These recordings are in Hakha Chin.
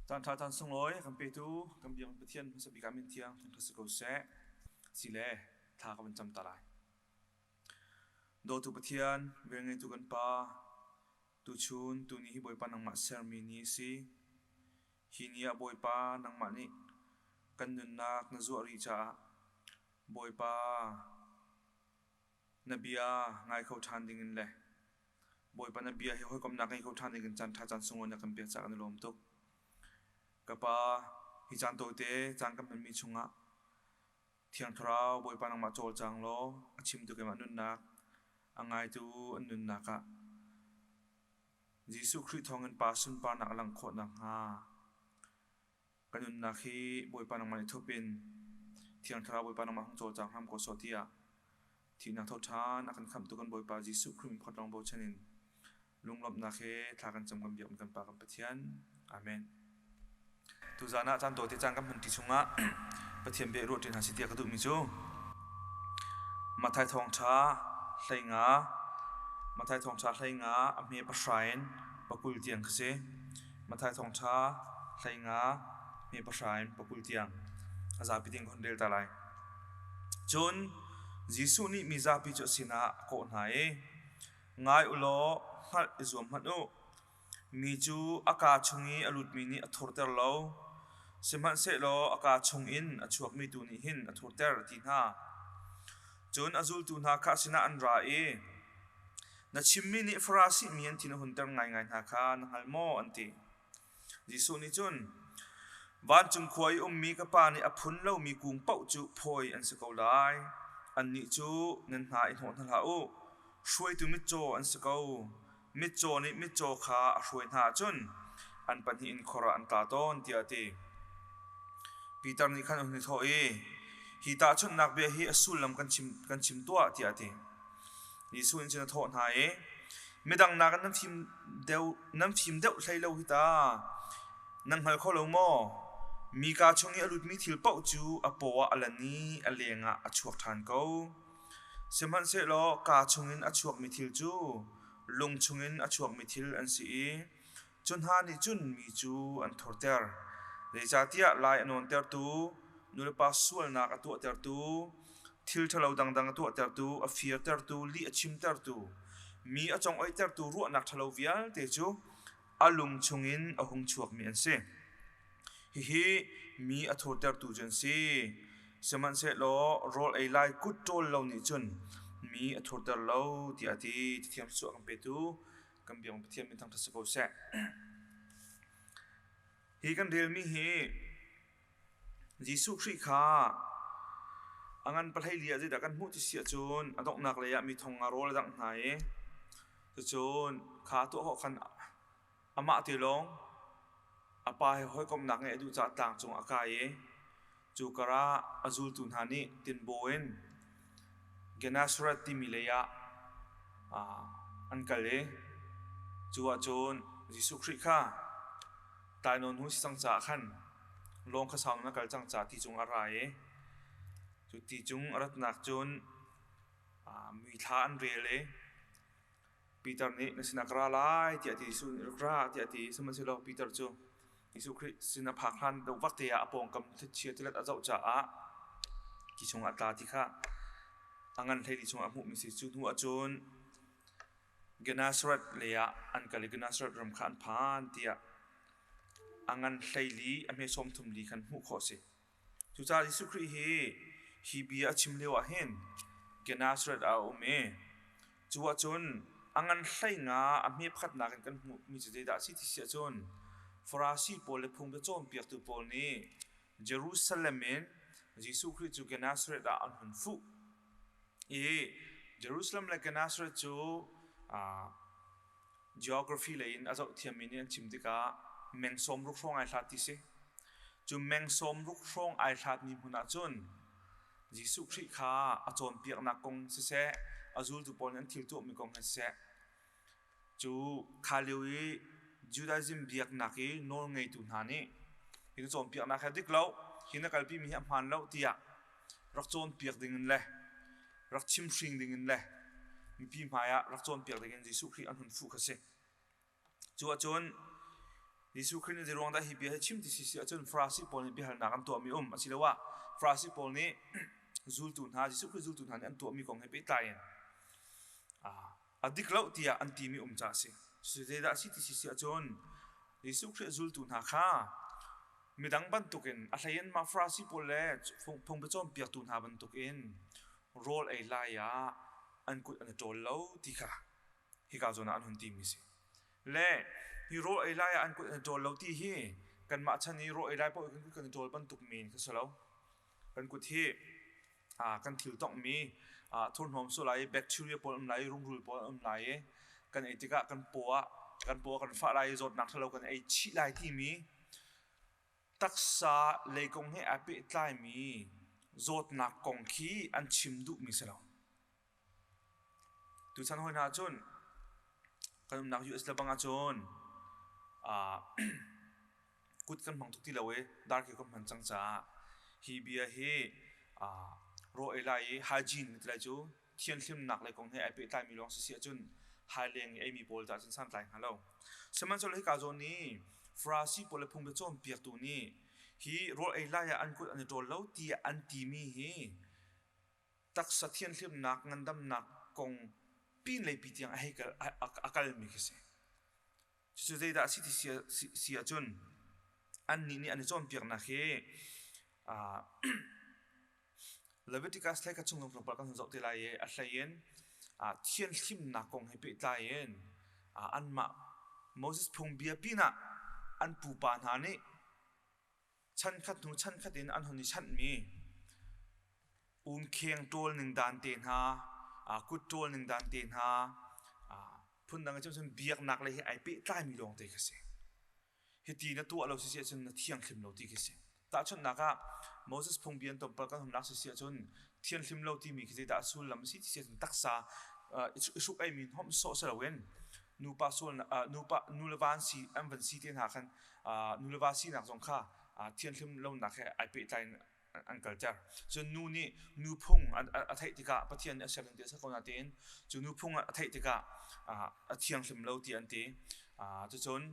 Caan ṭha caan sunglawi kan petu kan biak Pathian hmasa bik ah min thiang thangṭhat si ko seh. Sile thla ka van cam ta lai. Dawtu Pathian, velngeitu kan Pa, tuchun tuni hi Bawipa nangmah sermi ni a si. Hi ni ah Bawipa nangmah nih kan nunnak na zuah rih caah Bawipa na bia ngai kho ṭhan dingin le Bawipa na bia he hawikomhnak ngei kho ṭhan dingin caan ṭha caan sunglawi na kan pek caah kan i lawm tuk. Ka Pa, hi caan tawite caan kan hmanmi chungah Thiang Thlarau Bawipa nangmah cawlcang law a chimtu keimah nunnak, a ngaitu an nunnak ah Jesuh Khrih thawngin Pa sunparnak a langh khawh nakhnga Ka nunnak hi Bawipa nangmah nih thup in Thiang Thlarau Bawipa nangmah hung cawlcang hram ko sawh tiah thihnak tho ṭhan a kan khamhtu kan Bawipa Jesuh Khrih min phawt lawng bochan in lunglawmhnak he thla kan cam kan biak kan Pa kan Pathian. Amen. Tuzaan ah caan tawite caan kan hmanṭi chungah Pathian bia i ruahṭi hna sih tiah ka duhmi cu Matthai thawngṭha hleinga Matthai thawngṭha hleinga a hme pahra in pakul tiang kha si. Matthai thawngṭha 15 hme pahra in pakul tiang a zapi ding ka hun rel ta lai. Cun Jesuh nih mi zapi cu a sinah a kawh hna i, Ngai u law hngalh i zuam hmanh u. Mi cu a kaa chung i a lutmi nih a thurter lo, sihmanhsehlaw a kaa chungin a chuakmi tu nih hin a thurter, a ti hna. Cun a zultu hna kha a sinah an ra i, Na chimmi nih Farasi mi an thin a hunter ngaingai hna kha na hngal maw? an ti. Jesuh nih cun, Vancung khua i ummi ka Pa nih a phun lomi kung paoh cu phawi an si ko lai. Annih cu nan hna i hnawh hna hlah u. Hruaitu mitcaw an si ko. Mitcaw nih mitcaw kha a hruai hna ahcun an pahnih in khor ah an tla tawn, tiah a ti. Peter nih khan a hun i thawh i, Hi tahchunhnak bia hi a sullam kan chim tuah, tiah a ti. Jesuh nih cun a thawh hna i, Midang nakin nan fim deuh hlei lo hi ta. Nan hngal kho lo maw? Mi kaa chung i a lutmi thil paoh cu a paw ah a lan i a lengah a chuak ṭhan ko. Sihmanhsehlaw kaa chungin a chuakmi thil cu lung chungin a chuakmi thil an si i Cu hna nih cun mi cu an thurter. Zeicahtiah lai a nawntertu, nulepa sualnak a tuahtertu, thil ṭhalo dangdang a tuahtertu, a firtertu, lih a chimtertu, mi a congoihtertu ruahnak ṭhalo vialte cu a lung chungin a hung chuakmi an si. Hihi mi a thurtertu cu an si. Sihmanhsehlaw rawl ei lai kut ṭawl lo nih cun mi a thurter lo, tiah a ti. Thiang Thluachuah kan petu kan biak Pathian min thangṭhat si ko seh. Hi kan relmi hi Jesuh Khrih kha a ngan pahlei li ah zeidah kan hmuh ti si ahcun a donghnak lei ah mi thong nga rawl a dangh hna i cucun kha tuah khawh khan amah te lawng A pa he hawikomhnak ngeih a duh caah tlang cungah a kai i cu karah a zultu hna nih tinbaw in Gennesaret timi lei ah an kal i cu ahcun Jesuh Khrih kha tainawn hu si cang caah khan lawng kha sau in a kal cang caah ti cung a ra i cu ti cung a ratnak cun mui thla an rel i Peter nih na sinah ka ra lai tiah a ti. Jesuh nih rak ra tiah a ti. Sihmanhsehlaw Peter cu Jesuh Khrih sin a phak hlan deuh vak te ah a pawngkam thlichia tilet a zoh caah ti chungah a tla ti kha a ngan hlei ti chungah a hmuhmi si. Cu hnu ahcun Gennesaret lei ah an kal i Gennesaret ram kha an phan tiah a ngan hleili a hme sawmthum li khan hmuh khawh a si. Cucaah Jesuh Khrih hi hi bia a chim lioah hin Gennesaret ah a um i cu ahcun a ngan hlei nga a hme pakhatnak in kan hmuhmi cu zeidah a si ti si ahcun Farasi pawl le phungbia cawnpiaktu pawl nih Jerusalem in Jesuh Khrih cu Gennesaret ah an hun fuh i Jerusalem le Gennesaret cu Geography lei in a zohthiammi nih an chim tikah meng sawmruk hrawng ai hlat ti si. Cu meng sawmruk hrawng ai hlatmi hmun ahcun Jesuh Khrih kha a cawnpiaknak kong siseh, a zultu pawl nih an thil tuahmi kong he siseh, cu kha lio i Judaism biaknak i nawlngeitu hna nih hi na cawnpiaknak hi a dik lo, hi na kalpimi hi a hmaan lo tiah rak cawnpiak dingin le rak chimhring dingin le mipi hmaiah rak cawnpiak dingin Jesuh Khrih an hun fuh kha si. Cu ahcun. Jesuh Khrih nih zeiruang dah hi bia hi chim ti si si ahcun Farasi pawl nih biahalnak an tuahmi um asiloah Farasi pawl nih zultu hna Jesuh Khrih zultu hna nih an tuahmi kong he pehtlai in a dik lo tiah an timi um caah a si. Zeidah a si ti si si ahcun Jesuh Khrih zultu hna kha midang bantukin a hleiin mah Farasi pawl le phungphung cawnpiaktu hna bantukin rawl ei lai ah an kut an i ṭawl lo ti kha hika zawn ah an hun timi si. Le hi rawl ei lai ah an kut an i ṭawl lo ti hi kanmah chan i rawl ei lai paoh i kan kut kan i ṭawl bantuk men kha si lo. Kan kut hi kan thil tonghmi thurhnawm sual lai i bacteria pawl um lai i rungrul pawl an um lai i kan ei tikah kan paw ah kan paw kan fah lai i zawtnak ṭhalo kan ei chih lai timi taksa lei kong he aa pehtlaimi zawtnak kong khi an chim duhmi si lo. Tuchan hawi hna cun kan umnak US le bang ahcun kut kan hmang tuk ti lo i darkio kan hman cang caah hi bia hi raw ei lai i hygiene ti lai cu thianhlimnak lei kong he ai pehtlaimi lawng si si ahcun haileng i eimi pawl caah cun santlai hnga lo. Sihmanhsehlaw hika zawn i Farasi pawl le phungbia cawnpiaktu nih hi rawl ei lai ah an kut an i ṭawl lo tiah an timi hi taksa thianhlimnak ngandamnak kong pinlei pi tiang a hei kal a kalmi khi si. Cucu zeidah a si ti si ahcun annih nih an i cawnpiaknak hi Leviticus hlei kha chung tlawmpal kan hun zoh te lai i a hlei in thianhlimnak kong he pehtlai in anmah Moses phungbia pinah an pupa hna nih Chankhat hnu chankhat in an hun i chanhmi umkheng ṭawl ning dan te hna, kut ṭawl ning dan te hna, phundang in cun biaknak lei he ai pehtlaimi lawngte khi si. Hiti na tuah lo si si ahcun na thianghlim lo ti khi si. Tahchunhnak ah Moses phungbia an tlawmpal kan hun lak si si ahcun thianghlim lo timi khi zeidah a sullam a si ti si ahcun taksa i hruk eimi hnomh sawh si loin nupa sual nupa nu le va an si an van si te hna khan nu le va sinak zong kha thianhlim lonak he ai pehtlai in an kalter. Cun nu nih nuphung a theih tikah Pathian nih a ser ding ti a ser ko nain cu nuphung a theih tikah a thianghlim lo ti an ti. Cucun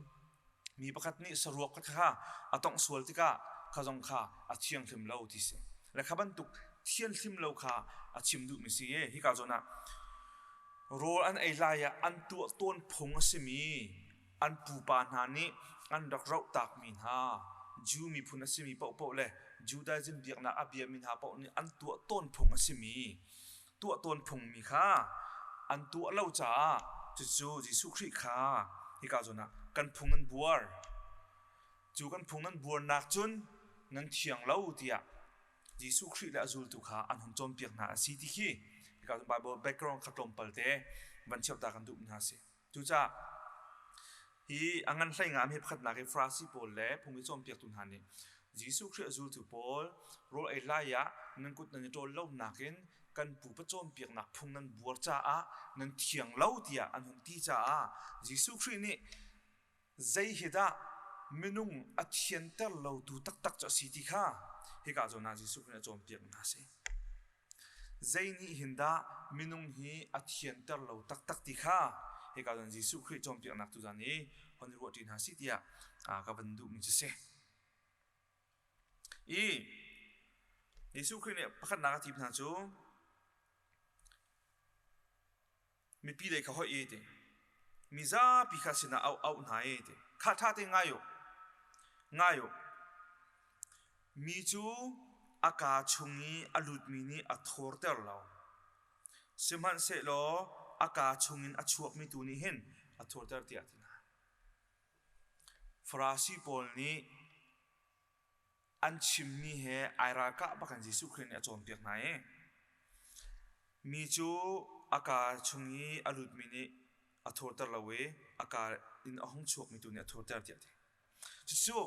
mi pakhat nih saruak kha a tongh sual tikah kha zong kha a thianghlim lo ti si. Le kha bantuk thianhlim lo kha a chim duhmi si i hika zawn ah rawl an ei lai ah an tuah tawn phung a simi an pupa hna nih an rak rohtakmi hna Jew miphun a simi paohpaoh le Judaism biaknak a biami hna paoh nih an tuah tawn phung a simi tuah tawn phungmi kha an tuah lo caah cucu Jesuh Khrih kha hika zawn ah kan phung nan buar cu kan phung nan buarnak cun nan thiang lo tiah Jesuh Khrih le a zultu kha an hun cawnpiak hna a si ti khi hika cun Bible background kha tlawmpal te van cheuhta kan duh hna a si. Cucaah hi a ngan hlei nga mi pakhatnak i Farasi pawl le phung i cawnpiaktu hna nih Jesuh Khrih a zultu pawl rawl ei lai ah nan kut nan i ṭawl lo nakin kan pupa cawnpiaknak phung nan buar caah nan thiang lo tiah an hun ti caah Jesuh Khrih nih zei hi dah minung a thianter lotu taktak cu a si ti kha hika zawn ah Jesuh Khrih nih a cawnpiak hna a si. Zei nih hin dah minung hi a thianter lo taktak ti kha hika cun Jesuh Khrih cawnpiaknak tuzan i hon i ruahṭi hna sih tiah ka van duhmi cu si. I Jesuh Khrih nih pakhatnak a thim hna cu mipi lei kha hoih i ti mizapi kha sinah auh auh hna i ti kha ṭha te ngai u ngai u mi cu a kaa chung i a lutmi nih a thawrter lo sihmanhsehlaw a kaa chungin a chuakmi tu nih hin a thawrter tiah a ti hna Farasi pawl nih an chimmi he ai ralkah bak in Jesuh Khrih nih a cawnpiak hna i mi cu a kaa chung i a lutmi nih a thurter lo i a kaa in a hung chuakmi tu nih a thurter tiah a ti. Cucu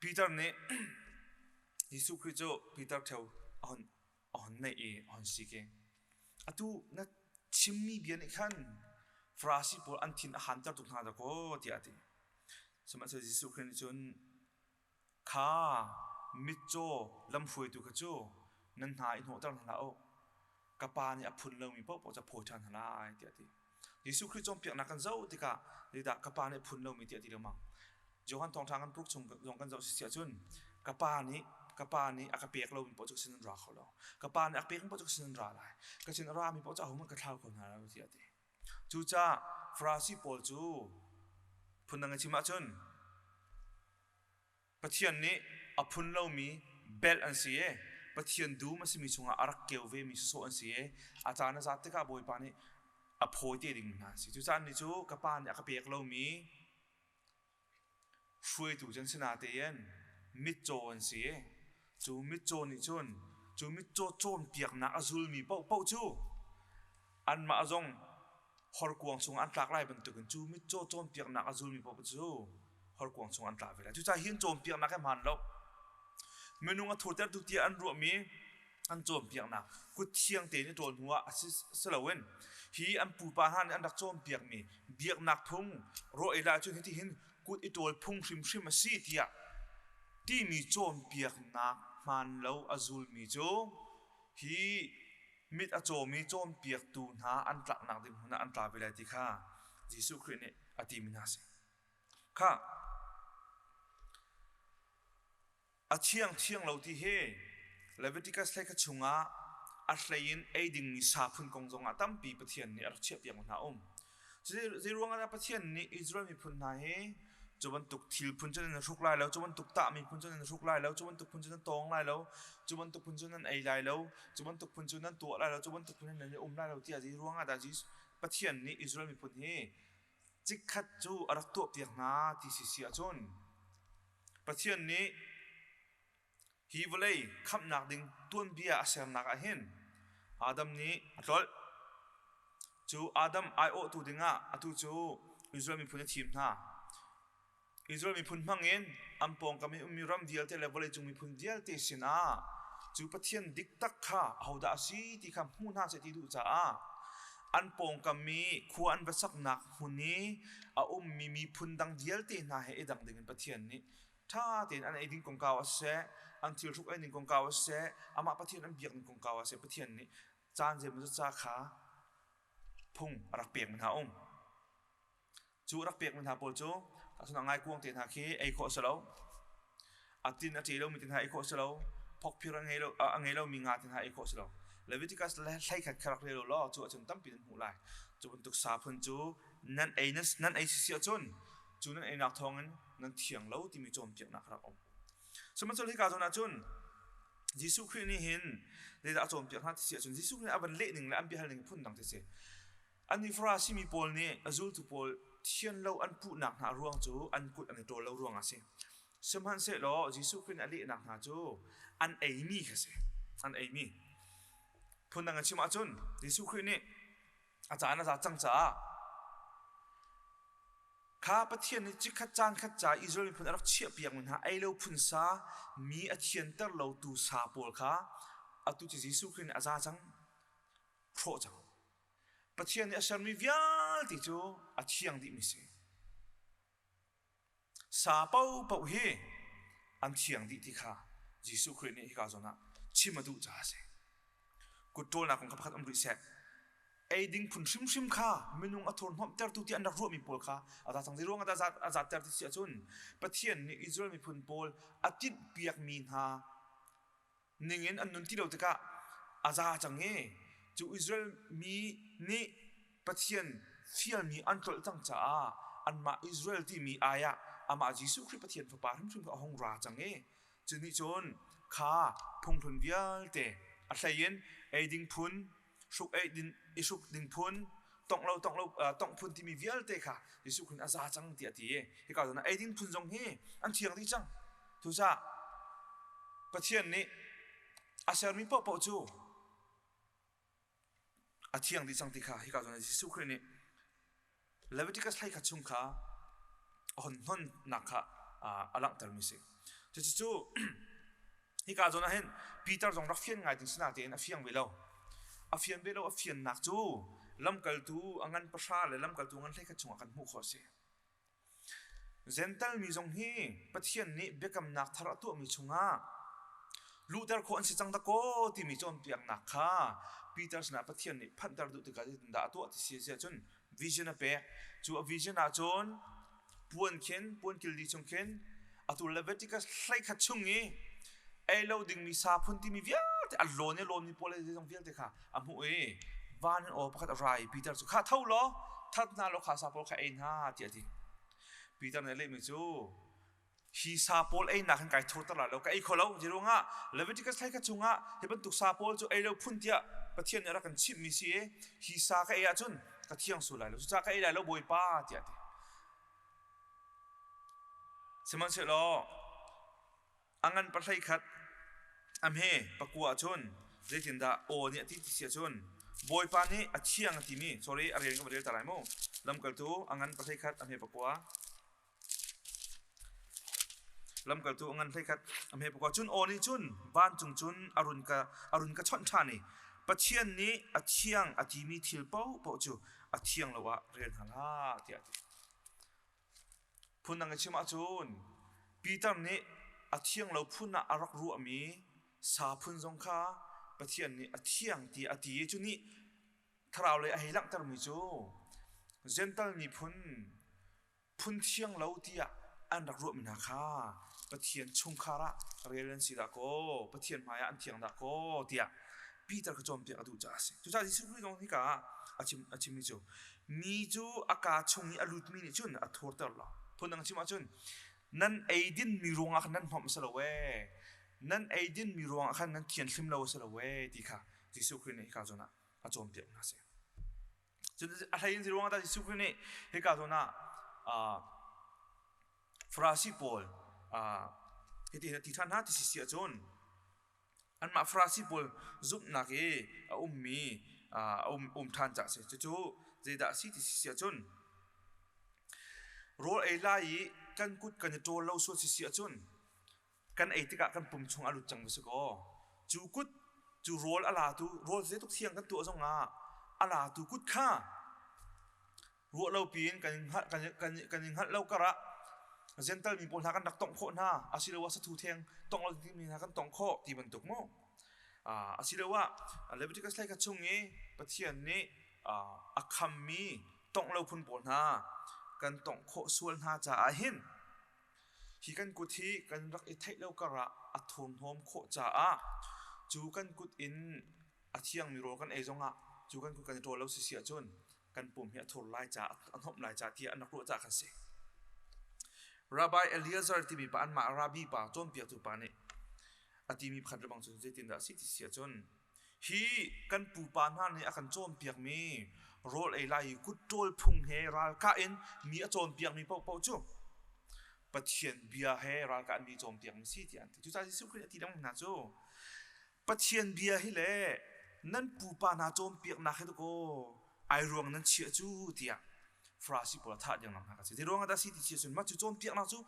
Peter nih Jesuh Khrih cu Peter ṭheo a hun a hun neih i a hun sik i atu na chimmi bia nih khan Farasi pawl an thin a hanter tuk hna dakaw tiah a ti. Sihmanhsehlaw Jesuh Khrih nih cun kha mitcaw lamhruaitu kha cu nan hna i hnawhter hna hlah u. Ka Pa nih a phun lomi paohpaoh cu a phawi ṭhan hna lai tiah a ti. Jesuh Khrih cawnpiaknak kan zoh tikah zeidah ka pa nih phun lomi tiah ti lengmang. Johan thawngṭha kan pruk chung zong kan zoh si ahcun ka pa nih ka pa nih a ka pek lomi paoh cu ka sin an ra kho lo. Ka pa nih a ka pekmi paoh cu ka sin an ra lai. Ka sin a rami paoh cu ahohmanh ka thlau kho hna lo tiah a ti. Cucaah Farasi pawl cu phundang in chim ahcun Pathian nih a phun lomi belh an si i Pathian dum a simi chungah a rak keu vemi sawsawh an si i a caan a zat tikah Bawipa nih a phawi te ding hna an si. Cucaah annih cu ka pa nih a ka pek lomi hruaitu cu an si natein mitcaw an si i cu mitcaw nih cun cu mitcaw cawnpiaknak a zulmi paohpaoh cu anmah zong horkuang chungah an tlak lai bantukin cu mitcaw cawnpiaknak a zulmi paoh cu horkuang chungah an tla ve lai. Cucaah hi an cawnpiaknak hi hmaan lo. Minung a thurtertu tiah an ruahmi an cawnpiaknak kut thiang tein i ṭawl hnuah a si loin hi an pupa hna nih an rak cawnpiakmi biaknak phung rawh ei lai ahcun hitihin kut i ṭawl phung hrimhrim a si tiah timi cawnpiaknak hmaan lo a zulmi cu hi mit a cawmi cawnpiaktu hna an tlaknak ding hmun ah an tla ve lai ti kha Jesuh Khrih nih a timi hna a si. Khah! A thiang thiang lo ti hi Leviticus hlei chungah a hlei in ei dingmi sa phun kong zongah tampi Pathian nih a rak chiahpiak hna um. Zei ruangah dah Pathian nih Israel miphun hna hi cu bantuk thil phun cu nan hruk lai lo, cu bantuk tahmi phun cu nan hruk lai lo, cu bantuk phun cu nan tawng lai lo, cu bantuk phun cu nan ei lai lo, cu bantuk phun cu nan tuah lai lo, cu bantuk phun nan um lai lo tiah zei ruangah dah Pathian nih Israel miphun hi chikkhat cu a rak tuahpiak hna ti si si ahcun Pathian nih hi vawlei khamhnak ding tuanbia a sernak ah hin Adam nih a tlolh. Cu Adam aiawhtu dingah atu cu Israel miphun a thim hna. Israel miphun hmangin an pawngkam i ummi ram vialte le vawleicung miphun vialte sinah cu Pathian dik tak kha ahodah a si ti kha hmu hna seh ti duh caah an pawngkam i khua an va saknak hmun i a ummi miphun dang vialte hna he i dang dingin Pathian nih ṭha tein an ei ding kongkau ah siseh, an thil hruk ei ning kongkau ah siseh, amah Pathian an biak ning kongkau ah siseh, Pathian nih caan zeimaw ca kha phung a rak pek mi hna um. Cu rak pekmi hna pawl cu tahchunhnak ngaikuang te hna khi ei khawh a si lo. A tin a ṭe lomi te hna ei khawh a si lo. Phokphir a ngei lo a ngei lomi nga te hna ei khawh a si lo. Leviticus le 11 kha rak rel u law cu ahcun tampi nan hmuh lai. Cu bantuk sa phun cu nan ei nan ei sisi ahcun cu nan einak thawngin nan thiang lo timi cawnpiaknak rak um. Sihmanhsehlaw hika zawn ahcun Jesuh Khrih nih hin zeidah a cawnpiak hna ti si ahcun Jesuh Khrih nih a van leh ning le an biahal ning phun dang ti si. Annih Farasi mi pawl nih a zultu pawl thianlo an puhnak hna ruang cu an kut an i ṭawl lo ruangah a si. Sihmanhsehlaw Jesuh Khrih nih a lehnak hna cu an eimi kha si. An eimi. Phundang in chim ahcun Jesuh Khrih nih a caan a za cang caah kha Pathian nih chikkhat caan khat ca Israel miphun a rak chiahpiakmi hna ei lo phun sa mi a thianter lotu sa pawl kha atu cu Jesuh Khrih nih a za cang hrawh cang. Pathian nih a sermi vialte cu a thiang dihmi si. Sa paohpaoh hi an thiang dih ti kha Jesuh Khrih nih hika zawn ah chim a duh caah a si. Kut ṭawlnak kong kha pakhat um rih seh. Ei ding phun hrimhrim kha minung a thurhnawmhtertu ti an rak ruahmi pawl kha a za cang. Zei ruangah dah a zatter ti si ahcun Pathian nih Israel miphun pawl a tinhpiakmi hna ningin an nun ti lo tikah a za cang i cu Israel mi nih Pathian fialmi an tlolh cang caah anmah Israel timi ai ah amah Jesuh Khrih Pathian Fapa hrimhrim kha a hung ra cang i cu nih cun kha phunghlun vialte a hlei in ei ding phun hruk ei din i hruk ding phun tongh lo tongh lo tongh phun timi vialte kha Jesuh Khrih a za cang tiah a ti i hika zawn ah ei ding phun zong hi an thiang dih cang Cucaah Pathian nih a sermi paohpaoh cu a thiang dih cang ti kha hika zawn ah Jesuh Khrih nih Leviticus hlei khat chung kha a hon hnonnak kha a langhtermi a si. Cucu hika zawn ah hin Peter zong rak fian ngai ding si natein a fiang ve lo. A fian ve lo a fiannak cu lamkaltu a ngan pahra le lamkaltu ngan hlei khat chungah kan hmuh khawh a si. Jentail mi zong hi Pathian nih biakamnak thar a tuahmi chungah luhter khawh an si cang dakaw timi cawnpiaknak kha Peter sinah Pathian nih phanhter duh tikah zeitindah a tuah ti si ahcun. Vision a pek. Cu a vision ahcun puan khin, puan kildi chung khin atu Leviticus 11 chung i ei lo dingmi sa phun timi vialte a lawn i lawnmi pawl le zeizong vialte kha a hmuh i van in aw pakhat a ra i Peter cu kha tho law that hna law kha sa pawl kha ei hna tiah a ti. Peter nih a lehmi cu hi sa pawl einak hin kai thurter lai lo ka ei kho lo ti ruangah Leviticus 11 chungah hi bantuk sa pawl cu ei lo phun tiah Pathian nih a rak kan chimhmi si i hi sa ka ei ahcun ka thiang sul lai lo cucaah ka ei lai lo Bawipa tiah a ti. Sihmanhsehlaw a ngan pahlei khat a hme pakua ahcun zeitindah aw nih a ti ti si ahcun Bawipa nih a thiang a timi sorry a rel ka va rel ta lai mu lamkaltu a ngan pahlei khat a hme pakua Lamkaltu a ngan 11 a hme pakua cun aw nih cun vancung cun a run ka a run ka chawnh ṭhan i Pathian nih a thiang a timi thil paohpaoh cu a thiang lo ah rel hna hlah tiah a ti. Phundang i chim ahcun Peter nih a thiang lo phun ah a rak ruahmi sa phun zong kha Pathian nih a thiang tiah a ti i cu nih thlarau lei a hei langhtermi cu Gentle miphun phun thiang lo tiah an rak ruahmi hna kha Pathian chungkhar ah rel an si dah kaw Pathian hmaiah an thiang dah kaw tiah Peter kha cawnpiak a duh caah a si. Cucaah Jesuh Khrih zong hika ah a chim a chimmi cu mi cu a kaa chung i a lutmi nih cun a thurter lo. Phundang chim ahcun nan eidin mi ruangah khan nan hnawmh a si lo ee. Nan eidin mi ruangah khan nan thianhlim lo a si lo ee ti kha Jesuh Khrih nih hika zawn ah a cawnpiak hna a si. Cun a hlei in ruangah dah Jesuh Khrih nih hika zawn ah Farasi pawl hiti hin a ti ṭhan hna ti si si ahcun anmah Farasi pawl zumhnak i a ummi a um um ṭhan caah a si. Cucu zeidah a si ti si si ahcun rawl ei lai i kan kut kan i ṭawl lo sual si si ahcun kan ei tikah kan pum chung a lut cang va si kaw cu kut cu rawl a latu rawl zeitluk thiang kan tuah zongah a latu kut kha ruah lo piin kan kan kan kan i hngalh lo karah Gentle mi pawl hna kan rak tongh khawh hna asiloah sathu theng tongh lo mi hna kan tongh khawh ti bantuk mu asiloah Leviticus hlei kha chung i Pathian nih a khammi tongh lo phun pawl hna kan tongh khawh sual hna caah hin Hi kan kut hi kan rak i theih lo karah a thurhnawm khawh caah cu kan kut in a thiangmi rawl kan ei zongah cu kan kut kan i ṭawl lo sisi ahcun kan pum hi a thur lai caah a hnawmh lai caah tiah an rak ruah caah kan si. Rabbi Eliezer timi pa anmah rabbi pa cawnpiaktu pa nih a timi pakhat lebang cu zeitindah a si ti si ahcun Hi kan pupa hna nih a kan cawnpiakmi rawl ei lai i kutṭawl phung he ralkah in mi a cawnpiakmi paohpaoh cu Pathian bia he ralkah in mi cawnpiakmi si tiah an ti. Cucaah Jesuh Khrih a ti lengmang hna cu Pathian bia hi le nan pupa hna cawnpiaknak hi dakaw ai ruang nan chiah cu tiah Farasi pawl a thah ding hna ka si. Zei ruangah dah si ti si ahcun mah cu cawnpiaknak cu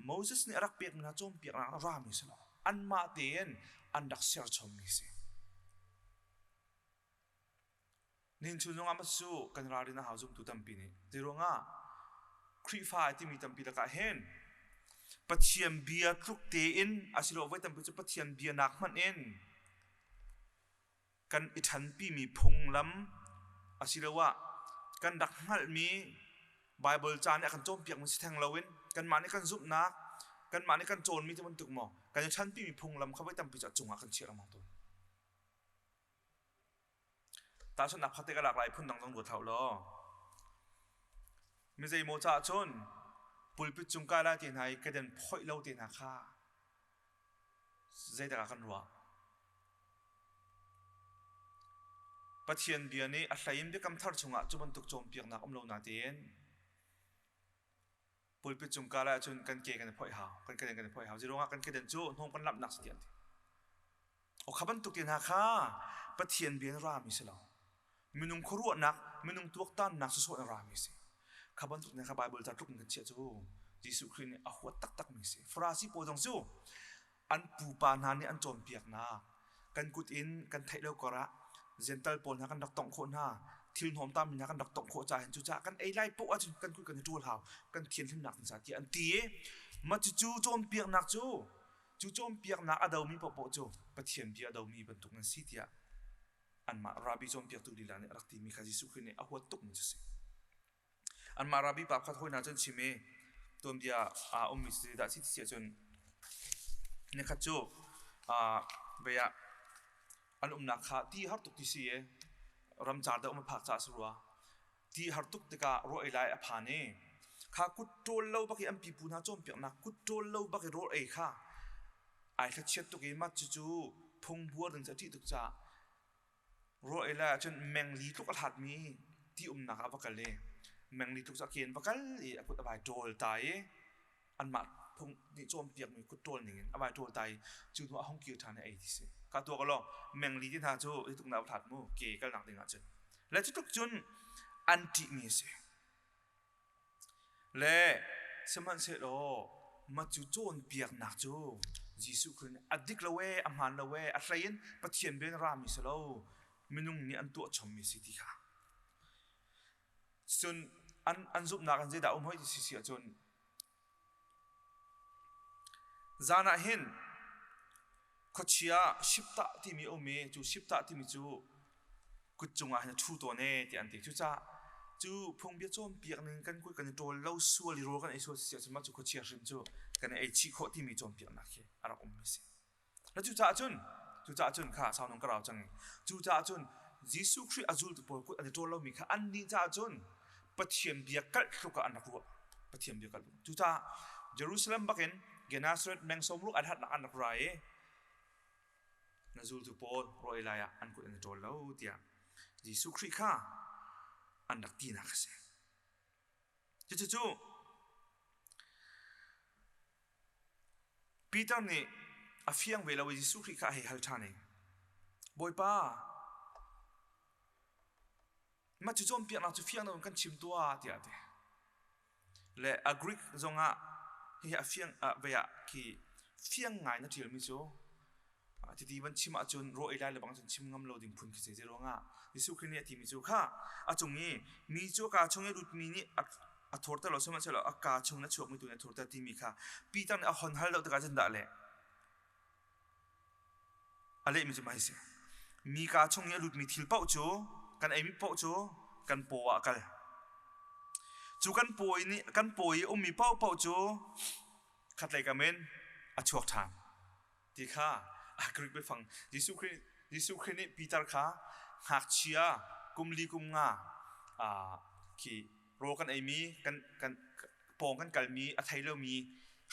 Moses nih a rak pekmi hna cawnpiaknak a rami si lo. Anmah tein an rak serchommi si. Nihin chun zongah mah cu kan ralrin a hau zumtu tampi nih. Zei ruangah Khrihfa ai timi tampi lakah hin Pathian bia tluk tein asiloah voi tampi cu Pathian bia nak hmanh in kan i ṭhanpimi phunglam asiloah kan rak hngalhmi Baibal ca nih a kan cawnpiakmi si theng loin kanmah nih kan zumhnak kanmah nih kan cawnmi ti bantuk maw kan i ṭhanpimi phunglam kha voi tampi cu a cungah kan chiah lengmang tawn. Tahchunhnak pakhat te ka lak lai phundang zong ruat hlah law mi zeimaw caah cun pulpit cung kai lai te hna i keden phoih lo te hna kha Zeidah ah kan ruah? Pathian bia nih a hlei in Biakam Thar chungah cu bantuk cawnpiaknak um lo natein pulpit cung kal ahcun kan ke kan i phoih hau, kan keden kan i phoih hau. Zeiruangah kan keden cu hnawm kan lamhnak si ti an ti. O kha bantuk te hna kha Pathian bia in rami si lo. Minung khuaruahnak, minung tuaktannak sawsawh in a rami a si. Kha bantuk nih kha Baibal ca tluk in kan chiah cu Jesuh Khrih nih a huat taktakmi a si. Farasi pawl zong cu an pupa hna nih an cawnpiaknak kan kut in kan theih lo karah Gentle pawl hna kan rak tongh khawh hna thil hnawmtam hna kan rak tongh khawh caah hin cucaah kan ei lai poah ahcun kan kut kan i ṭawl hau kan thianhlimnak ding caah tiah an ti i mah cucu cawnpiaknak cu cu cawnpiaknak a domi paohpaoh cu Pathian bia a domi bantuk nan si tiah anmah rabbi cawnpiaktu lila nih a rak timi kha Jesuh Khrih nih a huat tukmi cu a si. Anmah rabbi pa pakhat hawi hna cun chim i tuanbia a ummi cu zeidah a si ti si ahcun nikhat cu vei ah an umnak kha ti har tuk ti si i ramcar deuh um a phak caah a si rua. Ti har tuk tikah rawl ei lai a phan i kha kut ṭawl lo bak i an pipu hna cawnpiaknak kut ṭawl lo bak i rawl ei kha ai thlachiat tuk i mah cucu phung buar ding cu a ṭih tuk caah Rawl ei lai ahcun mengli tluk a hlatmi ti umnak ah va kal i mengli tluk cu a ke in va kal i a kut a vai ṭawl ta i anmah phung nih cawnpiakmi kut ṭawl ning in a vai ṭawl ta i cu hnu ah a hung kir ṭhan i a ei ti si. Ka tuak law mengli ti hna cu hi tluk na va hlat mu ke kalnak ding ahcun. Le cu tluk cun an ṭihmi a si. Le sihmanhsehlaw mah cu cawnpiaknak cu Jesuh Khrih nih a dik lo ee, a hmaan lo ee, a hlei in Pathian bia in rami si lo, minung nih an tuah chommi si ti kha. Cun an, an zumhnak in zeidah um hoi ti si si ahcun Zan ah hin khuachia shiptah timi a um i cu shiptah timi cu kut cungah hin a ṭhu tawn ee tiah an ti. Cucaah cu phungbia cawnpiak ning kan kut kan i ṭawl lo sual i rawl kan ei sual si ahcun mah cu khuachia hrim cu kan i ei chih khawh timi cawnpiaknak hi a rak ummi a si. Na cucaah cun cucaah cun kha sau nung ka rau cang i cucaah cun Jesuh Khrih a zultu pawl kut an i ṭawl lomi kha annih caah cun Pathian bia kalh tluk ah an rak ruah. Pathian bia kalh tluk. Cucaah Jerusalem bakin Gennesaret meng sawmruk an hatnak an rak ra i na zultu pawl rawl lai ah an kut an i ṭawl lo tiah Jesuh Khrih kha an rak tinak a si. Cucu Peter nih a fiang ve lo i Jesuh Khrih kha a hei hal ṭhan i, Bawipa, mah cu cawnpiaknak cu fiang deuh in kan chim tuah, tiah a ti. Le a Greek zongah hihi a fiang vei ah khi fiang ngai na ṭialmi cu Titi van chim ahcun raw ei lai le bang cun chim ngam lo ding phun khi si. Zeiruangah Jesuh Khrih nih a timi cu kha a cung i mi cu a kaa chung i lutmi nih a thurter lo sihmanhsehlaw a kaa chung in a chuakmi tu nih a thurter timi kha Peter nih a hon hal deuh tikah cun dah le a lehmi cu mah hi si. Mi kaa chung i a lutmi thil paoh cu kan eimi paoh cu kan paw ah a kal. Cu kan paw nih kan paw i a ummi paohpaoh cu khatlei kam in a chuak ṭhan. Ti kha a Greek biafang Jesuh Khrih Jesuh Khrih nih Peter kha ngakchia kum li kum nga khi rawl kan eimi kan kan pawng kan kalmi a thei lomi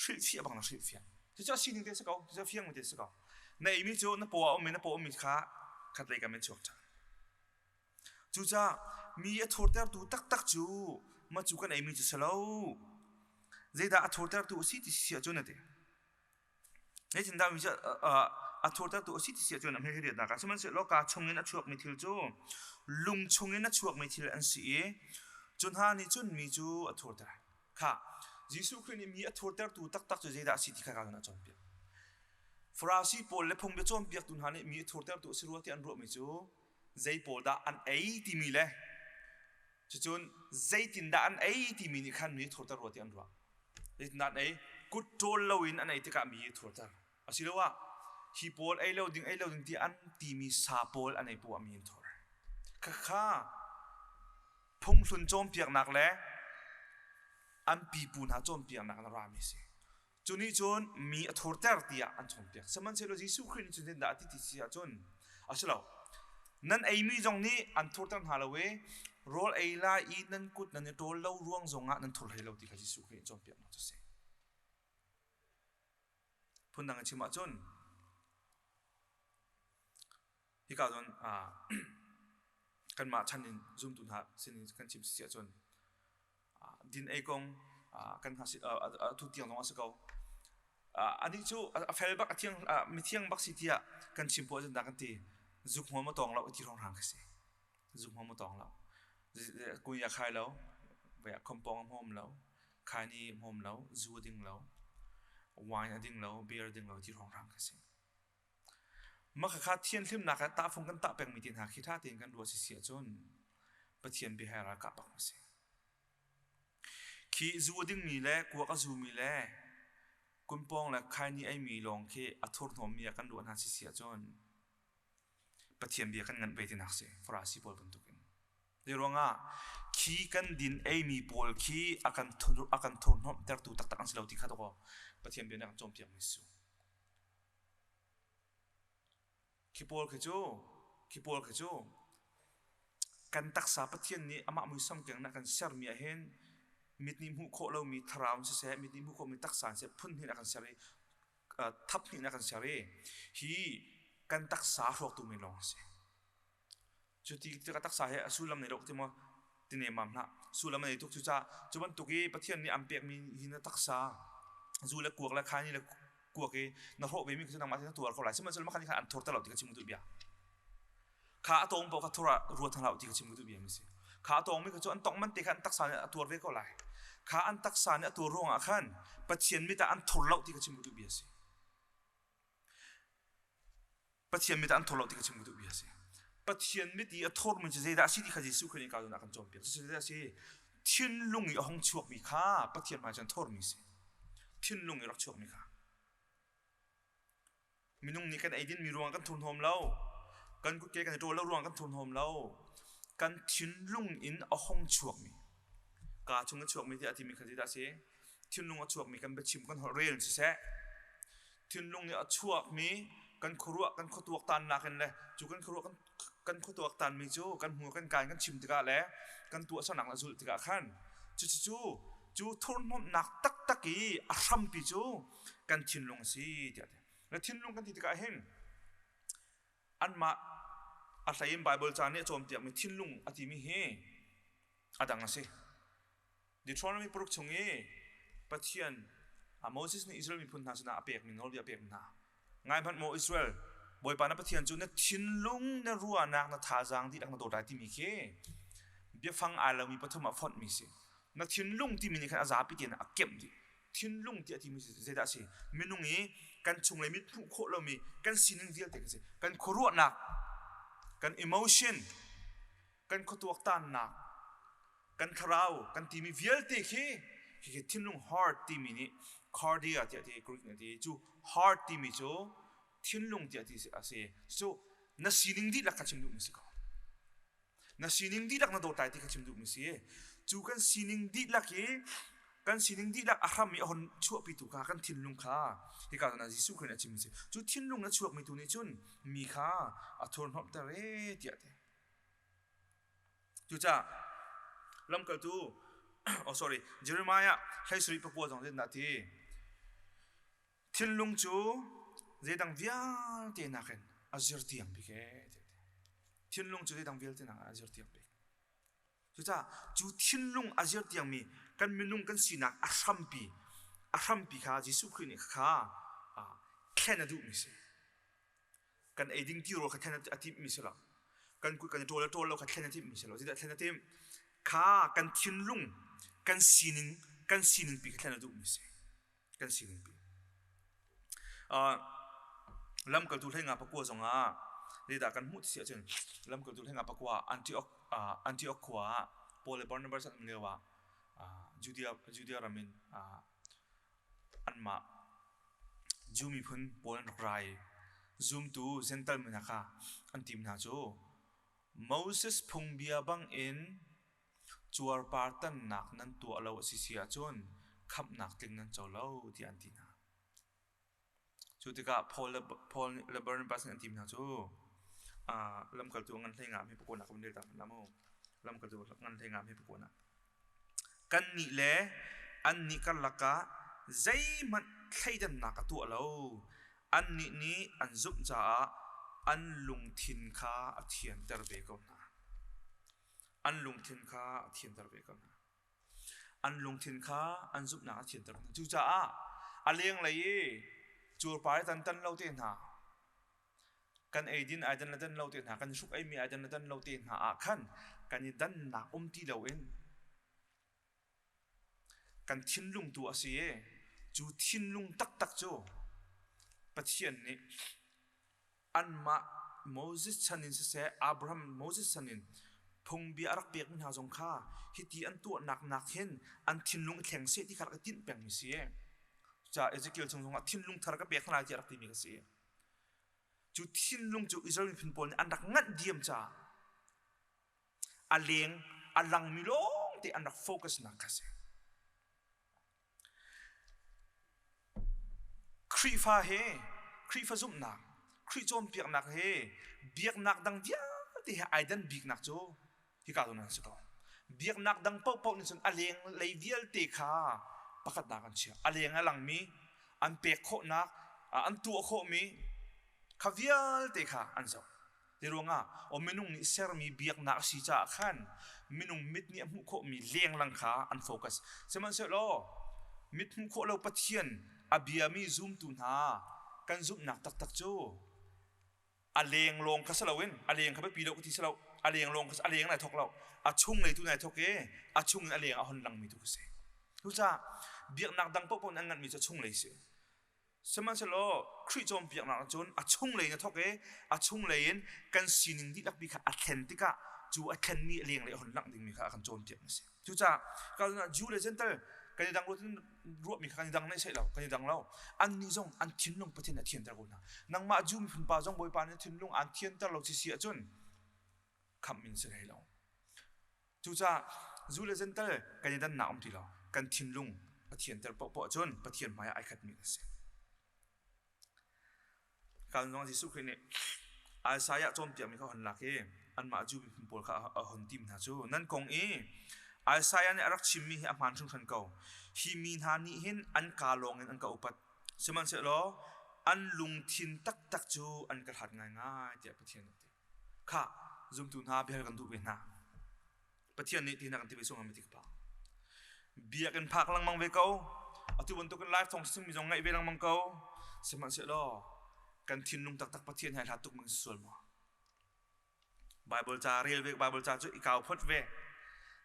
hrilhfiah bang na hrilhfiah. Cucu a sining te si ko, cucu a fiangmi te si ko. Na eimi cu na paw ah ummi na paw ummi kha khatlei kam in chuak ṭhan. Cucaah mi a thurtertu taktak cu mah cu kan eimi cu si lo. Zeidah a thurtertu a si ti si ahcun a ti. Zeitindah mi cu a thurtertu a si ti si ahcun a hmehriatnak ah sihmanhsehlaw kaa chungin a chuakmi thil cu lung chungin a chuakmi thil an si i cu hna nih cun mi cu a thurter. Kha Jesuh Khrih nih mi a thurtertu taktak cu zeidah a si ti kha kaa a cawnpiak. Farasi pawl le phungbia cawnpiaktu hna nih mi a thurtertu a si rua ti an ruahmi cu zei pawl dah an ei timi le cucun zeitindah an ei timi nih khan mi a thurter rua ti an ruah. Zeitindah an ei? Kut ṭawl loin an ei tikah mi a thurter. Asiloah hi pawl ei lo ding ei lo ding ti an timi sa pawl an ei poah ah mi an thur. Khakha phunghlun cawnpiaknak le an pipu hna cawnpiaknak in a rami a si. Cu nih cun mi a thurter tiah an cawnpiak. Sihmanhsehlaw Jesuh Khrih nih cun zeitindah a ti ti si ahcun a si lo. Nan eimi zong nih an thurter hna lo i rawl ei lai i nan kut nan i ṭawl lo ruang zongah nan thur hlei lo ti kha Jesuh Khrih nih cawnpiaknak cu a si. Phundang in chim ahcun hika cun kanmah chan in zumtu hna sin in kan chim si ahcun din ei kong kan atu tiang zong a si ko. Anih cu a fel bak a thiang mithiang bak si tiah kan chim poah cun dah kan ti zuk hmuam a tawng lo ti hrawnghrang khi si. Zuk hmuam a tawng lo. Kui a khai lo, khompong a hmawm lo, khaini a hmawm lo, zu a ding lo, wine a ding lo, beer a ding lo ti hrawnghrang khi si. Mah khakha thianhlimnak ah tahfung kan tah pengmi te hna khi ṭha tein kan ruah sisi ahcun Pathian bia he ralkah bak a si. Khi zu a dingmi le kuak a zumi le kunpawng le khaini eimi lawng khi a thurhnawmmi ah kan ruah hna sisi ahcun Pathian bia kan nganh ve tinak si Farasi pawl bantukin. Zeiruangah khi kan din eimi pawl khi a kan a kan thurhnawmhtertu taktak an si lo ti kha dawkaw Pathian bia nih a kan cawnpiakmi si. Khi pawl khi cu khi pawl khi cu kan taksa Pathian nih amah muisam keng in a kan sermi ah hin mit nih hmuh khawh lomi thlarau in siseh mit nih hmuh khawhmi taksa in siseh phun hnih in a kan ser i thap hnih in a kan ser i hi kan taksa hrawktu men lawng a si. Cu ti ka taksa he a sullam nei lo ti maw ti nemmam hlah. Sullam a nei tuk cucaah cu bantuk i Pathian nih an pekmi hi na taksa zu le kuak le khaini le kuak i na hrawh ve mi cu nangmah na tuar ko lai. Sihmanhsehlaw mah kha nih khan an thur ter lo ti ka chim ka duh bia. Kha a tawng paoh kha thur ah ruat hna hlah ti ka chim ka duh bia mi si. Kha a tawng mi kha cu an tongh man te kha an taksa nih a tuar ve ko lai. Kha an taksa nih a tuar ruangah khan Pathian mit ah an thur lo ti ka chim ka duh bia si. Pathian mit ah an thor lo ti ka chim ka duh bia a si. Pathian mit i a thormi cu zeidah a si ti kha Jesuh Khrih nih ka a kan cawnpiak. Cucu zeidah a si? Thinlung i a hung chuakmi kha Pathian hmai cun thormi a si. Thinlung i rak chuakmi kha. Minung nih kan eidinmi ruang kan thurhnawm lo. Kan kutke kan i ṭawl lo ruang kan thurhnawm lo. Kan thinlung in a hung chuakmi. Kaa chung a chuakmi tiah a timi kha zeidah a si? Thinlung a chuakmi kan biachim kan holh rel siseh thinlung nih a chuakmi kan khuaruah kan khuatuaktannak in le cu kan khuaruah kan kan khuatuaktanmi cu kan hmu kan kai kan chim tikah le kan tuahsernak le zulh tikah khan cucu cu thurhnomhnak taktak i a hrampi cu kan thinlung a si tiah ti na thinlung kan ti tikah hin anmah a hlei in Bible ca nih a cawnpiakmi thinlung a timi hi a dang a si. Deuteronomy paruk chung i Pathian Moses nih Israel miphun hna sinah a pekmi nawlbia a pek hna. Ngai hmanh maw Israel, Bawipa na Pathian cu na thinlung, na ruahnak, na thazaang dihlak na dawt lai timi khi biafang ai lomi pathum ah fonhmi si. Na thinlung timi nih khan a zapi tein a kemh dih. Thinlung tiah timi zeidah a si? Minung i kan chunglei mit hmuh khawh lomi kan sining vialte kan si. Kan khuaruahnak, kan emotion, kan khuatuaktannak, kan thlarau kan timi vialte khi khi thinlung heart timi nih cardia tiah ti Greek nih ti cu heart timi cu thinlung tiah ti a si cu na sining dihlak kha chim duhmi si ko na sining dihlak na dawt lai ti kha chim duhmi si cu kan sining dihlak hi kan sining dihlak a hram i a hon chuahpitu kha kan thinlung kha hika zawn ah Jesuh Khrih nih a chimmi si cu thinlung a chuakmi tu nih cun mi kha a thurhnawmhter e tiah ti Cucaah lamkaltu oh sorry Jeremiah 13 pakua zong zeitindah a ti? Thinlung cu zeidang vialte nakin a zirtiang bik ee ti. Thinlung cu zeidang vialte nakin a zirtiang bik. Cucaah cu thinlung a zirtiangmi kan minung kan sinak a hrampi a hrampi kha Jesuh Khrih nih kha thlen a duhmi si. Kan ei ding ti rawl kha thlen a timhmi si lo. Kan kut kan i ṭawl le ṭawl lo kha thlen a timhmi si lo. Zeidah thlen a timh? Kha kan thinlung, kan sining, kan sining pi kha thlen a duhmi si. Kan sining pi. Uh, lamkaltu hlei nga pakua zongah zeidah kan hmuh ti si ahcun lamkaltu hlei nga pakua Antioch uh, Antioch khua ah Paul le Barnabas an um lio ah uh, Judea Judea ram in uh, Anmah Jew miphun pawl an rak ra i zumtu Jentail mi hna kha an tim hna cu Moses phungbia bangin cuarpar tannak nan tuah lo a si si ahcun khamhnak tling nan co lo tiah an ti hna. Cu tikah Paul le Paul le Barnabas nih an tim hna cu lamkaltu ngan hlei nga mi pakua nak kan rel ta hmanh mu. Lamkaltu ngan hlei nga mi pakua nak. Kannih le annih karlak ah zeihmanh thleidannak a tuah lo. Annih nih an zumh caah an lungthin kha a thianter ve ko hna. An lungthin kha a thianter ve ko hna. An lungthin kha an zumhnak a thianter hna. Cucaah a lenglei i cuarpar i tan tan lo te hna, kan eidin ai dan le dan lo te hna, kan hruk eimi ai dan le dan lo te hna ah khan kan i dannak um ti loin kan thinlung tu a si i cu thinlung taktak cu Pathian nih anmah Moses chan in siseh Abraham Moses chan in phungbia a rak pekmi hna zong kha hiti an tuahnak nak hin an thinlung i thleng seh ti kha rak i tinh pengmi si. Cucaah Ezekiel chung zongah thinlung thar ka pek hna lai tiah rak timi ka si. Cu thinlung cu Israel miphun pawl nih an rak nganh diam caah. A leng a langmi lawngte an rak focus nak kha si. Khrihfa he Khrihfa zumhnak, Khrih cawnpiaknak he biaknak dang vialte he ai dan biknak cu hika zawn ah si ko. Biaknak dang paohpaoh nih cun a leng lei vialte kha pakhatnak an chiah. A leng a langmi, an pek khawhnak, an tuah khawhmi kha vialte kha an zoh. Ti ruangah aw minung nih sermi biaknak a si caah khan minung mit nih a hmuh khawhmi lenglang kha an focus. Sihmanhsehlaw mit hmuh khawh lo Pathian a biami zumtu hna kan zumhnak taktak cu a leng lawng kha si loin a leng kha biapi lo ka ti si lo a leng lawng kha a leng nai thok lo a chung lei tu nai thok i a chung in a leng a hon langmi tu kha si. Cucaah biaknak dang paohpaoh nih an nganhmi cu a chung lei si. Sihmanhsehlaw Khrih cawnpiaknak ah cun a chunglei in a thawk i a chunglei in kan sining dihlak pi kha a thlen tikah cu a thlenmi a lenglei a hun langh dingmi kha a kan cawnpiak a si. Cucaah ka Jew le Gentile kan i dang ruahmi kha kan i dang naih lo, kan i dang lo. Annih zong an thinlung Pathian a thianter ko hna. Nangmah Jew miphun pa zong Bawipa nih thinlung aan thianter lo si si ahcun khamh in si hlei lo. Cucaah zu le zental kan i dannak um ti lo. Kan thinlung a thianter paohpaoh ahcun Pathian hmaiah ai khatmi kan si. Kan zong Jesuh Khrih nih Isaiah cawnpiakmi kha hon lak i anmah Jew miphun pawl kha a hon tim hna cu nan kong i Isaiah nih a rak chimmi hi a hmaan hringhran ko. Hi mi hna nih hin an kaa lawng in an ka upat. Sihmanhsehlaw an lungthin taktak cu an ka hlat ngaingai tiah Pathian nih a ti. Khah, zumtu hna biahal kan duh ve hna. Pathian nih ti na kan ti ve sung ti ka pa. Biakinn phak lengmang ve ko. Atu bantukin live thawng chimmi zong ngaih ve lengmang ko. Sihmanhsehlaw kan thinlung taktak Pathian he hlat tuk mang sual maw? Bible ca rel ve, Bible ca cu i kau phot ve.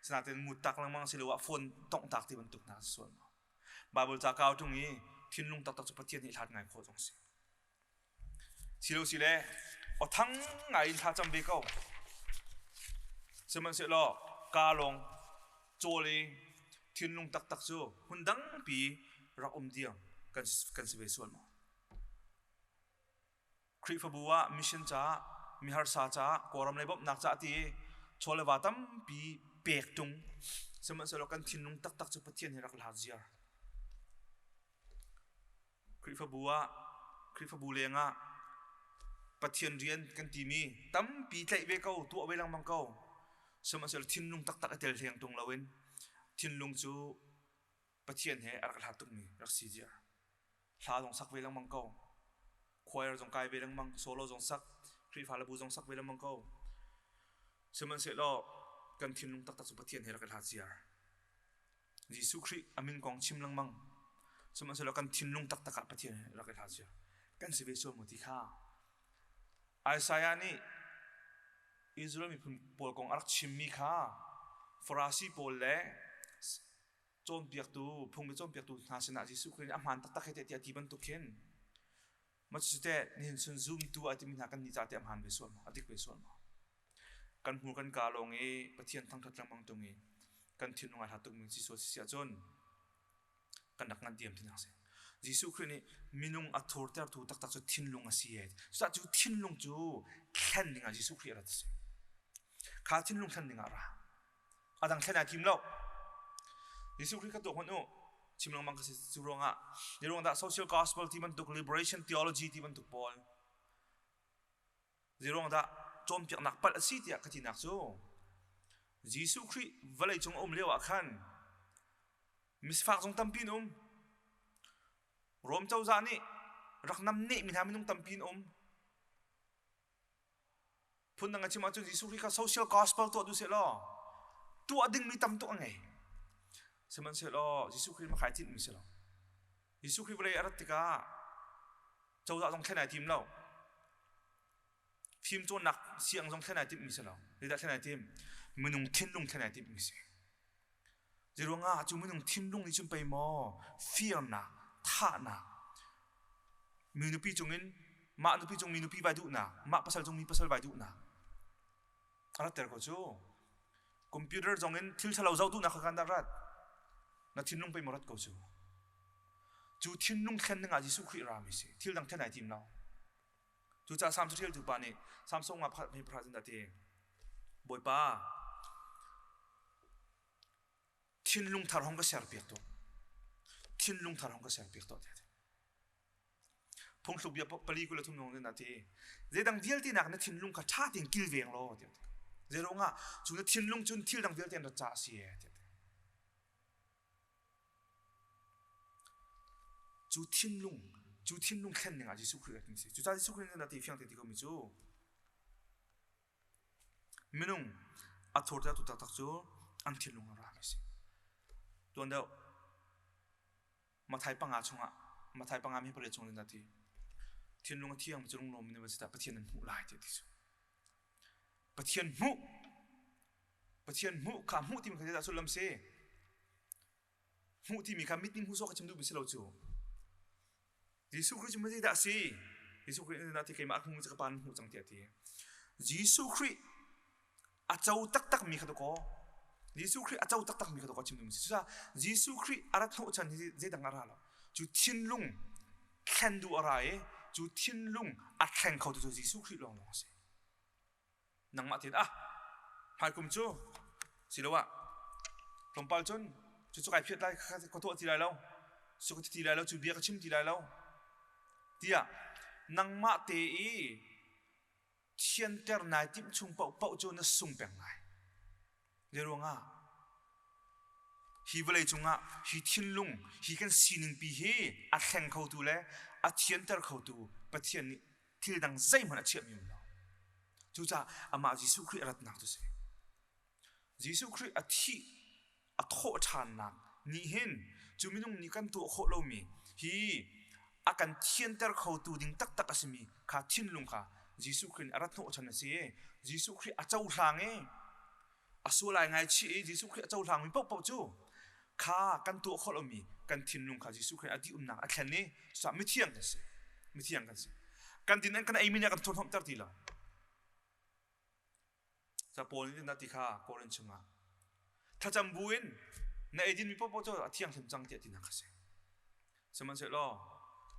Sinain ngut tak lengmang siloah phone tongh tak ti bantuk hna sual maw? Bible ca kau tung i thinlung taktak cu Pathian nih hlat ngai khawh zong si. Silosile aw thang ngai in thlacam ve ko. Sihmanhsehlaw kaa lawng cawl i thinlung taktak cu hmun dangpi rak um diam kan, kan si ve sual maw? Khrihfabu ah mission caah, miharsa caah, Kawlram lei bawmhnak caah ti chaw le va tampi pek tung. Sihmanhsehlaw kan thinlung taktak cu Pathian he rak la ziar. Khrihfabu ah Khrihfabu lengah Pathian rian kan timi tampi tlaih ve ko, tuah ve lengmang ko. Sihmanhsehlaw thinlung taktak i tel hleng tung loin thinlung cu Pathian he a rak hlat tukmi rak si ziar. Hla zong sak ve lengmang ko. Choir zong kai ve lengmang, solo zong sak, Khrihfa le bu zong sak ve lengmang ko. Sihmanhsehlaw kan thinlung taktak cu Pathian he rak i hlat ziar. Jesuh Khrih a min kong chim lengmang. Sihmanhsehlaw kan thinlung taktak ah Pathian rak i hlah cia. Kan si ve sual maw ti kha. Isaiah nih Israel miphun pawl kong a rak chimmi kha Farasi pawl le cawnpiaktu phungbi cawnpiaktu hna sinah Jesuh Khrih nih a hmaan taktak he tiah ti bantuk khin ma cu teh nihin chun zumtu a timi hna kan nih ca te a hmaan ve sual maw a dik ve sual maw Kan hmur kan kaa lawng i Pathian thangṭhat lengmang ṭung i kan thinlung ai hlat tukmi si sual si ahcun kan rak ngan diam tinak si. Jesuh Khrih nih minung a thurtertu taktak cu thinlung a si e. Cucaah cu thinlung cu thlen dingah Jesuh Khrih a rat a si. Kha thinlung thlen dingah a ra. A dang thlen ai tim lo. Jesuh Khrih kha tuak hmanh u. Chim lengmang ka si cu ruangah ni ruang dah social gospel ti bantuk liberation theology ti bantuk pawl Zeiruangdah cawnpiaknak palh a si tiah ka tinak cu Jesuh Khrih vawleicung a um lio ah khan misifak zong tampi an um. Rom cozah nih rak namnehmi hna minung tampi an um. Phundang a chim ahcun Jesuh Khrih kha social gospel tuah duh sehlaw tuah dingmi tam tuk a ngei. Sihmanhsehlaw Jesuh Khrih makhai tinhmi si lo. Jesuh Khrih vawlei a rat tikah cozah zong thlen ai tim lo. Fim cawnnak siang zong thlen ai timmi si lo. Zeidah thlen ai tim? Minung thinlung thlen ai timmi si. Zeiruangah cu minung thinlung nih cun pei maw firnak, thahnak, mi nupi cungin mah nupi cung mi nupi vai duhnak, mah pasal cung mi pasal vai duhnak a rat ter ko cu. Computer zong in thil ṭhalo zoh duhnak kha kan dah rat. Na thinlung pei maw rat ko cu. Cu thinlung thlen dingah Jesuh Khrih rami si. Thil dang thlen ai tim lo. Cucaah Salm caṭialtu pa nih Salm sawm nga pakhat hme pahra cun dah ti, Bawipa, Thinlung thar hong ka serpiak tuah. Thinlung thar hong ka serpiak tuah tiah a ti. Phungthluk bia pali 23 nong na ti. Zeidang vialte nak na thinlung kha ṭha tein kilveng law tiah. Zeiruangah cu na thinlung cun thil dang vialte an rat caah a si ee tiah. Cu thinlung cu thinlung thlen ding ah Jesuh Khrih rak si. Cucaah Jesuh Khrih nih ti fiang te ti komi cu minung a thurtertu taktak cu an thinlung a rami si. Tuan deuh Mathai panga chungah Mathai panga mi pariat chung in ti thinlung a thiang cu lunglawm in va Pathian an hmuh lai ti ti cu. Pathian hmuh Pathian hmuh kha hmuh timi kha zeidah sullam si? Hmuh timi kha mit nih hmuh sawh ka chim duhmi si lo cu. Jesuh Khrih cu zeidah a si? Jesuh Khrih nih ti keimah hmuh cu ka pa nan hmuh cang tiah a ti. Jesuh Khrih a co taktakmi kha dakaw Jesuh Khrih a co taktakmi kha dakaw chim duhmi si. Cucaah Jesuh Khrih a rat hnawhchan hi zeidang a ra lo. Cu thinlung thlen duh a ra i cu thinlung a thleng khotu cu Jesuh Khrih lawnglawng a si. Nangmah tein ah hmaikum cu siloah tlawmpal cun cucu kai phiat lai ka tuah ti lai lo su ka ti lai lo cu bia ka chim ti lai lo tiah nangmah te i thianter nai timh chung paohpaoh cu na sung peng lai. Zeiruangah hi vawlei cungah hi thinlung hi kan sining pi hi a thleng khotu le a thianter khotu Pathian nih thil dang zeihmanh a chiahmi um lo. Cucaah amah Jesuh Khrih a ratnak cu si. Jesuh Khrih a thih a thawh ṭhannak nih hin cu minung nih kan tuah khawh lomi hi a kan thianter khotu ding taktak a simi kha thinlung kha Jesuh Khrih nih a rat hnawhchan a si i Jesuh Khrih a cohlang i a sual ai ngaichih i Jesuh Khrih a cohlangmi paohpaoh cu kha kan tuah khawh lomi kan thinlung kha Jesuh Khrih a dihumnak a thlen i cucaah mithiang kan si mithiang kan si kan din an kan eimi nih a kan thurhnawmhter ti lo Ca Paul nih na ti kha Korin chungah thlacam buin na eidinmi paohpaoh cu a thianghlim cang tiah tinak a si. Sihmanhsehlaw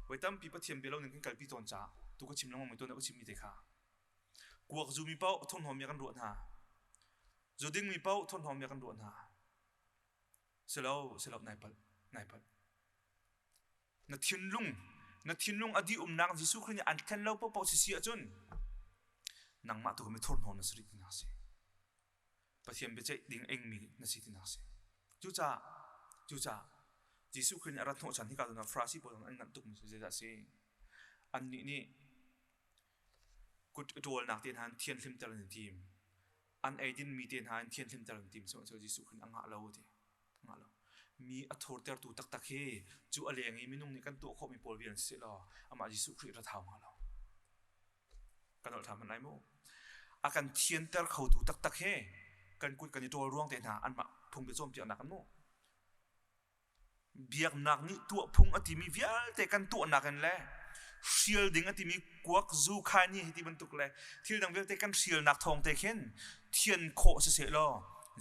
voi tampi Pathian bia lo ning kan kalpi tawn caah tu ka chim lengmang mi tuan ka chimmi te kha kuak zumi paoh thurhnawm kan ruah hna. Zu dingmi paoh thurhnawm kan ruah hna. Silo silo nai palh nai palh. Na thinlung na thinlung a dih umnak Jesuh Khrih nih an thlen lo paohpaoh si si ahcun nangmah tu mi thurhnawm na si rih tinak si. Pathian biaceih ding engmi na si tinak si. Cucaah cucaah Jesuh Khrih nih a rat hnawhchan hika zawn ah Farasi pawl an nganh tukmi cu zeidah a si? Annih nih kut ṭawlnak te hna in thianhlimter an i tim. An eidinmi te hna in thianhlimter an tim. Sihmanhsehlaw Jesuh Khrih nih a ngah lo a ti. Ngah lo. Mi a thurtertu taktak hi cu a leng i minung nih kan tuah khawhmi pawl vial si law amah Jesuh Khrih rat hau hnga lo. Kan holh ṭha hmanh lai mu. A kan thianter khotu taktak hi kan kut kan i ṭawl ruang te hna anmah phungbia cawnpiaknak an mu. Biaknak nih tuahphung a timi vialte kan tuahnak in le hrial ding a timi kuak zu khaini hi ti bantuk le thil dang vialte kan hrialnak thawng te khin thian khawh siseh law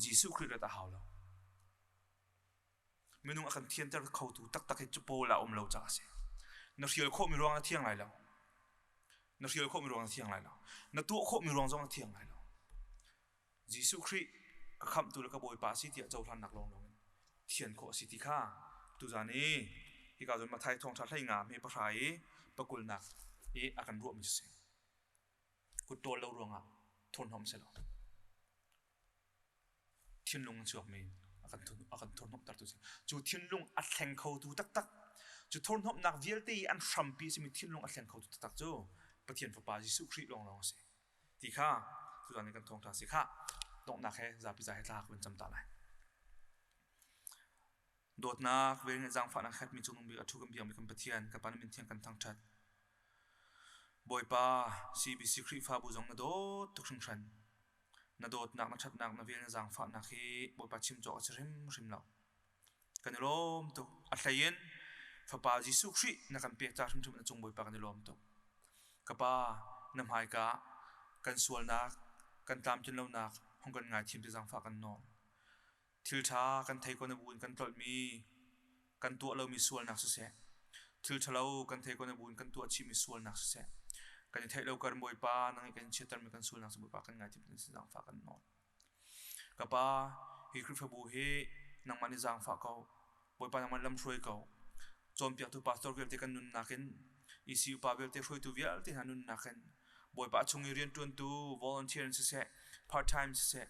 Jesuh Khrih rat a hau lo. Minung a kan thianter khotu taktak hi cu Paul ah um lo caah a si. Na hrial khawhmi ruang na thiang lai lo. Na hrial khawhmi ruang na thiang lai lo. Na tuah khawhmi ruang zong na thiang lai lo. Jesuh Khrih ka khamhtu le ka Bawipa a si tiah cohlannak lawnglawng in thian khawh a si ti kha tuzan i hika cun Matthai thawngṭha hleinga hme pahra i pakulnak i a kan ruahmi cu si. Kut ṭawl lo ruangah thurhnawm si lo. Thinlung in chuakmi a kan a kan thurhnawmhtertu si. Cu thinlung a thleng khotu taktak, cu thurhnawmhnak vialte i an hrampi a simi thinlung a thleng khotu taktak cu Pathian Fapa Jesuh Khrih lawnglawng a si. Ti kha tuzan i kan thawngṭha si kha donghnak he zapi za he thla kan cam ta lai. Dawtnak vel zaangfahnak khatmi cungnung bik a ṭhu kan biakmi kan Pathian ka Pa na min thiang kan thangṭhat. Bawipa CBC Khrihfabu zong na dawt tuk hringhran. Na dawtnak na ṭhatnak na vel na zaangfahnak hi Bawipa chim cawk a si hrimhrim lo. Kan i lawm tuk. A hlei in Fapa Jesuh Khrih na kan pek ca hrimhrim na cung Bawipa kan i lawm tuk. Ka Pa, na hmaika kan sualnak, kan tlamtlinlonak hung kan ngaithiam ti zaangfah kan nawl. Thil ṭha kan thei ko na bu in kan tlolhmi, kan tuah lomi sualnak siseh, thil ṭhalo kan thei ko na bu in kan tuah chihmi sualnak siseh, kan i theih lo kar Bawipa nang i kan chiattermi kan sualnak cu Bawipa kan ngaithiam ti zaangfah kan nawl. Ka Pa, hi Khrihfabu hi Nangmah nih zaangfah ko. Bawipa nangmah lamhruai ko. Cawnpiaktu pastor vialte kan nunnak in EC upa vialte hruaitu vialte hna nunnak in Bawipa a chung i rianṭuantu volunteer in siseh, part time siseh,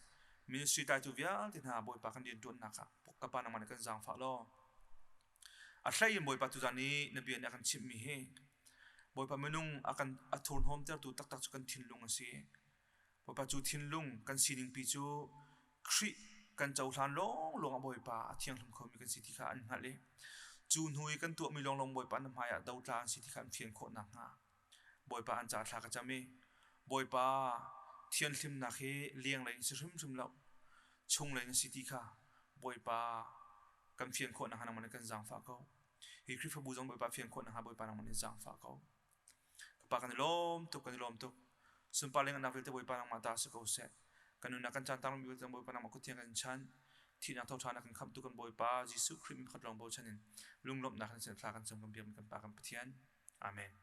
ministry tlaitu vialte hna Bawipa kan rianṭuannak ah ka pa nangmah nih kan zaangfah law a hlei in Bawipa tuzan i na bia nih a kan chimhmi hi Bawipa minung a kan a thurhnawmtertu taktak cu kan thinlung a si. Bawipa cu thinlung kan sining pi cu Khrih kan cohlan lawnglawng ah Bawipa a thianghlim khomi kan si ti kha an hngalh i cu hnu i kan tuahmi lawnglawng Bawipa na hmaiah dotla an si ti kha an fian khawh nakhnga Bawipa an caah thla ka cam i Bawipa thianhlimnak hi lenglei in si hrimhrim lo chunglei in si ti kha Bawipa kan fian khawh nakhnga nangmah nih kan zaangfah ko. Hi Khrihfabu zong Bawipa fian khawh nakhnga Bawipa nangmah nih zaangfah ko. Ka pa kan i lawm tuk, kan i lawm tuk. Sunpar leng vialte Bawipa nangmah ta si ko seh. Kan nunnak kan caan tang vialte Bawipa nangmah kut thiang kan chan. Thihnak tho ṭhan kan khamhtu kan Bawipa Jesuh Khrih min pakhat lawng bochan in lunglawmhnak kan sin thla kan cam kan biak kan Pa kan Pathian. Amen.